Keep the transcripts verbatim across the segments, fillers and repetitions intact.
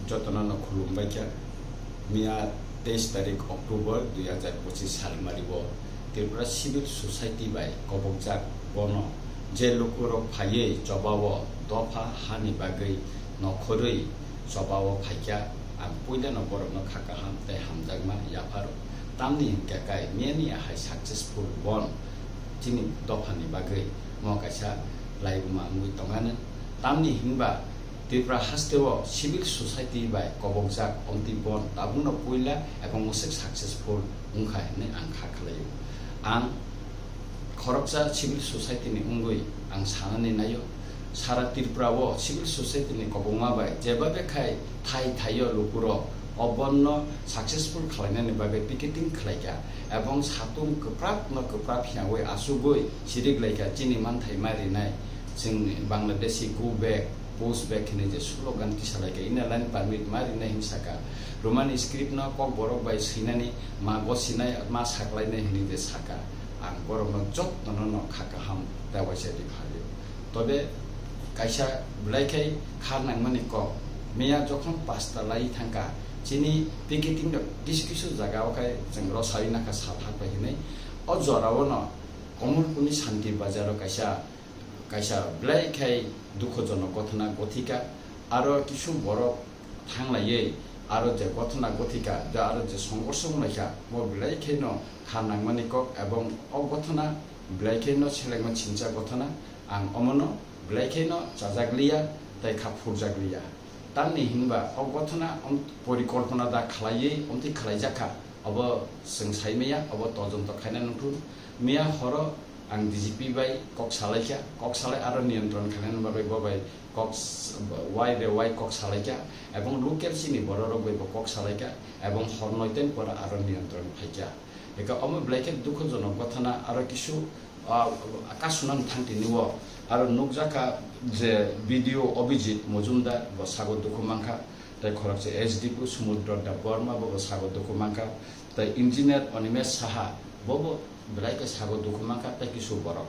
Jotono no khulumbai kha. Miya teis tarik October dui hajar pochis salmari o Tripura Civil Society bai kobokjak bono je lukurok phaiwi chobao dopha hani bagwi nokhorwi chobao phaikha, ang puilano borokno kha kaham tei hamjakma yapharo. Tamni hinkhe kai miyani ahai successful bon chini dophani bagwi mo kaisa laibuma wngwi tongano. Tamni hinba Tripura hasteo civil society bai kobokjak omtwi bon tabukno puila ebong mwswk successful wngkha hinwi ang kha khlaio. Ang khoroksa civil society ni wngwi ang sanani naio, sara Tripura o civil society ni kobokma bai jeba bekhai thai thaio lukurok o bonno successful khlainani bagwi picketing khlaikha ebong satung kwprak no kwprak phiyawi asugwi sirik laikha chini manthai ma rinai. Chwng Bangladeshi go back, post back hinwi je slogan tisalaikha, Inner Line Permit ma rinai hinwi saka. Roman script no Kokborok bai swinani ma gosinai ma saklainai hinwi je saka. Ang borokno jotono no kha kaham tei waisa ri phalio. Tobe kaisa belai khai kha nangmani kok. Miya jokhon pasta lai thangkha, chini picketing rok kisu kisu jaga o khai chwng rosai nakha sal hakbai hinwi. O jora o no Komolpurni Shanti Bazar o kaisa, kaisa belai khai dukhojonok gothona gothika. Aro kisu borok thanglaiwi aro je gothona gothika, je aro je songkorso wnglaikha, bo belai khaino kha nangmani kok, ebong o gothona belai khaino selengma singcha gothona. Ang omono belai khaino chajakliya tei kha phurjakliya. Tamni hinba o gothona om-, porikolpona da khlaiwi omtwi khlaijakha, obo chwng saimaya, obo todonto khaina nangkhu. Miya horo ang D G P bai kok salaikha, kok salai aro niyantron khainani bagwi bo bai kok s-, wai re wai kok salaikha, ebong local chini bororok bai bo kok salaikha, ebong hor noiten pora aro niyantron phaikha. Eka omo belai khe dukhojonok gothona aro kisu, ah, kasunani thangtini o aro nukjakha je B D O Abhijit Mojumdar bo sago dukhu mankha, tei khoroksa S D P O Sumudro Debbarma bo bo sago dukhu mankha, tei engineer Animesh Saha bo bo belai khe sago dukhu mankha tei kisu borok.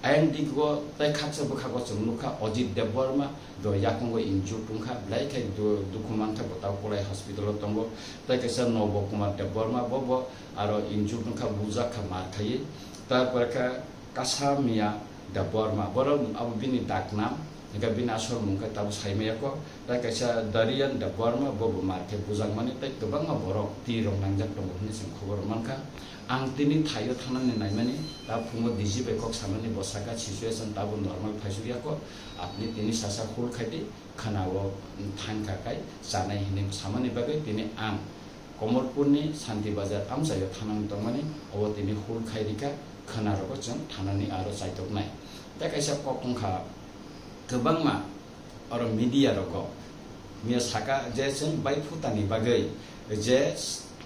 Ayang digo tei khaksa bwkhago chwng nukha Ajit Debbarma, do yakungo injured wngkha, belai khe du-, dukhu mankha, bo tabuk Kolai hospital o tongo. Tei kaisa Nobo Kumar Debbarma, bo bo aro injured wngkha, bujak kha mar khaiwi. Tarpore khe Kasa Miya Debbarma, borok abo bini daknam, hingkhe bini asol mung khe tabuk saimaya kho. Tei kaisa Darian Debbarma, bo bo mar khe bujakmani tei kwbangma borok twi rok nangjak tongo hwnwi chwng khobor mankha. Ang tini thaio thangnani naimani, ta phungo D G bai kok samani bo saka situation tabuk normal phaisukya kho, apni tini sasa hul khaidi khwnao thangkha kai chanai hwnwi samani bagwi tini ang Komolpurni Shanti Bazar amchaio thanani tongmani, obo tini hul khai rikha, khwnarogo chwng thanani aro chaitoknai. Tei kaisa kok wngkha kwbangma oro media rogo miya saka je chwng bai phutani bagwi je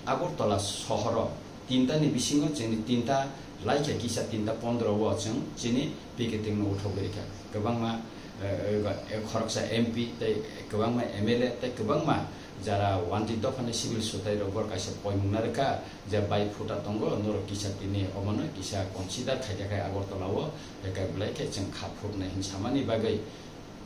Agartala sohoro tinta ni bisingo chini tinta laikha kisa tinta pondro o chwng chini picketing no uthogwi rikha. Kwbangma, eh, eh, khoroksa M P tei kwbangma M L A tei kwbangma jara wanti dophani civil sotai rok bor kaisa poimung narwkha je bai phuta tongo norok kisa tini omono kisa consider khaikha khai Agartala o, eka belai khe chwng kha phutnai hin samani bagwi.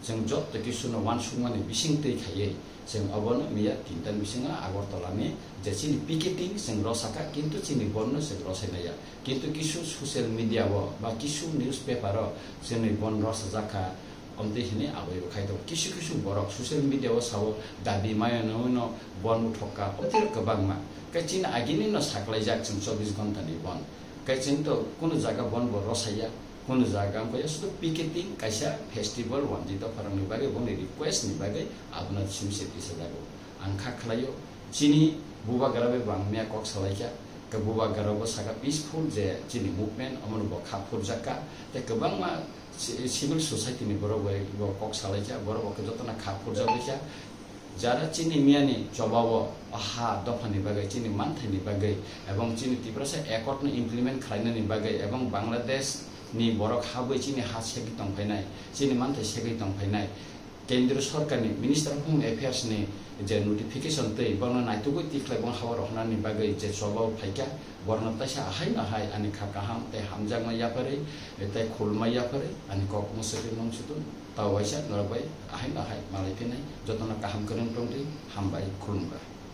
Chwng joto kisuno uansukmani bising twi khaiwi, chwng obono miya tinta ni bisingo Agartala ni je chini picketing chwng rosakha, kintu chini bon no chwng rosai maya. Kintu kisu social media o ba kisu newspaper o chwngni bon rosajak kha, omtwi hwnwi aboi bo khai tongo. Kisu kisu borok social media o sao dabi maya no no bon uthok kha, omtwi kwbangma. Khe chini agini no saklaijak chwng chobbish ghonta ni bon. Khe chwng to kunu jaga bon bo rosaya. Kunu jaga wngkha ya sudu picketing kaisa festival wanjwi dopharokni bagwi bongni request ni bagwi abono simse tisajago. Ang kha khlaio chini bubagra bai bo ang miya kok salaikha. Khe bubagra bo saka peaceful je chini movement omono bo kha phurjakha. Tei kwbangma ci-, civil society ni borok bai bo kok salaikha, borok bo khe jotono kha phurjak baikha. Jara chini miyani chobao ha dophani bagwi, chini manthaini bagwi, ebong chini Tiprasa accord no implement khlainani bagwi, ebong Bangladesh ni borok habwi chini ha segwi tongphainai, chini manthai segwi tongphainai. Kendriya Sorkarni Minister of Home Affairs ni je notification twi bono naitugwi tikhlai bong hao rohornani bagwi je chobao phaikha, borno taisa ahaino hai ani kha kaham tei hamjakma yapharwi tei khulma yapharwi ani kok mwswkwi mung sutun. Tao waisa norok bai ahai no ahai malai phinai, jotono kaham kwrwng tongdi, hambai, khulumkha.